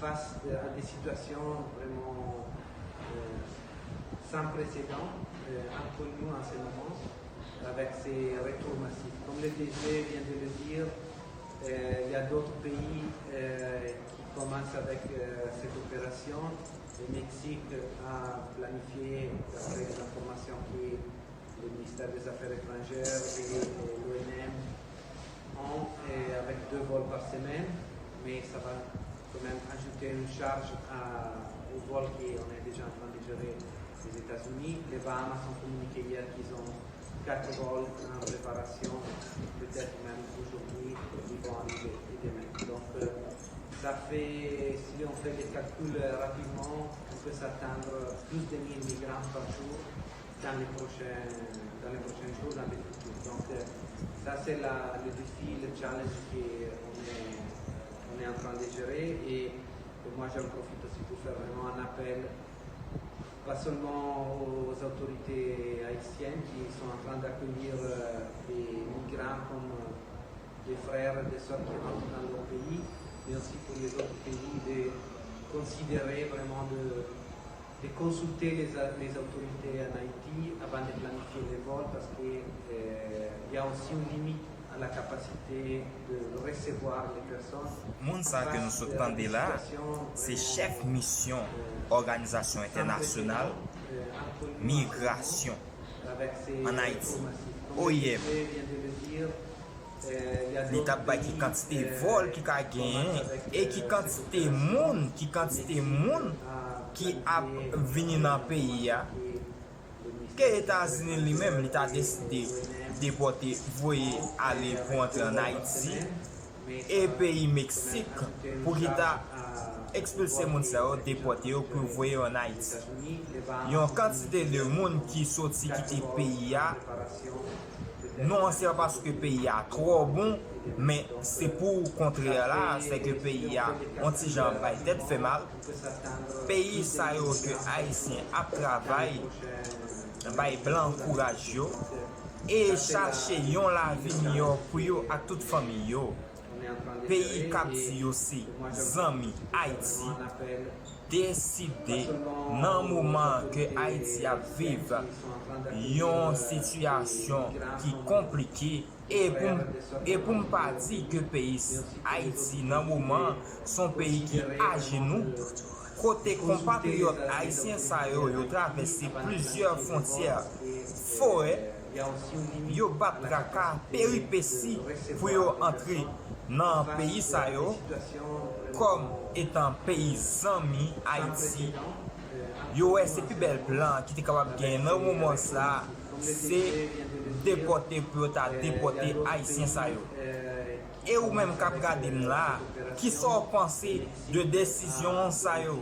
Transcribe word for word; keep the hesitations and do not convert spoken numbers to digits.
Face à des situations vraiment euh, sans précédent, euh, inconnues en ce moment, avec ces retours massifs. Comme le D G vient de le dire, euh, il y a d'autres pays euh, qui commencent avec euh, cette opération. Le Mexique a planifié, d'après les informations que le ministère des Affaires étrangères et, et l'O N M ont euh, avec deux vols par semaine, mais ça va quand même ajouter une charge à, au vol qu'on est déjà en train de gérer aux États-Unis. Les Bahamas ont communiqué hier qu'ils ont quatre vols en préparation, peut-être même aujourd'hui, ils vont arriver et demain. Donc, euh, ça fait, si on fait les calculs euh, rapidement, on peut s'attendre à plus de mille migrants par jour dans les prochains, dans les prochains jours, dans le futur. Donc, euh, ça, c'est la, le défi, le challenge qu'on est, on est en train de gérer. Et moi, j'en profite aussi pour faire vraiment un appel, pas seulement aux autorités haïtiennes qui sont en train d'accueillir euh, des migrants comme euh, des frères, des sœurs qui rentrent dans leur pays, mais aussi pour les autres pays de considérer vraiment de de consulter les, les autorités en Haïti avant de planifier les vols parce que euh, il y a aussi une limite à la capacité de recevoir les personnes. Moun sa ke nou sot tande la, se chèf misyon Òganizasyon Entènasyonal Migrasyon an Ayiti, O I M. Li t ap bay ki kantite vòl ki ka genyen e ki kantite moun, ki kantite moun ki ap vini nan peyi a. Ke Etazini li menm, li ta deside depòte, voye ale pou antre ann Ayiti, e peyi Meksik pou ki ta ekspilse moun sa yo, depòte yo pou voye yo ann Ayiti. Yon kantite de moun ki soti kite peyi a, non, se pa paske peyi a twò bon, men se pou kontrè la, se ke peyi a on ti jan bay tèt fè mal. Peyi sa yo ke Ayisyen ap travay, bay blan kouraj yo, e chache yon lavi miyò pou yo ak tout fanmi yo. Peyi k ap di yo se zanmi Ayiti deside nan moman ke Ayiti ap viv yon sitiyasyon ki konplike, e pou m, e pou m pa di ke peyi Ayiti nan moman se yon peyi ki ajenou, kote konpatriyòt ayisyen sa yo, yo travèse plizyè fwontyè, forè, yo bat traka, peripesi pou yo antre nan peyi sa yo, kòm etan peyi zanmi Ayiti. Yo wè se pi bèl plan ki te kapab genyen nan moman sa, se depòte pou yo ta depòte Ayisyen sa yo. E ou menm k ap gade m la, kisa w panse de desizyon sa yo?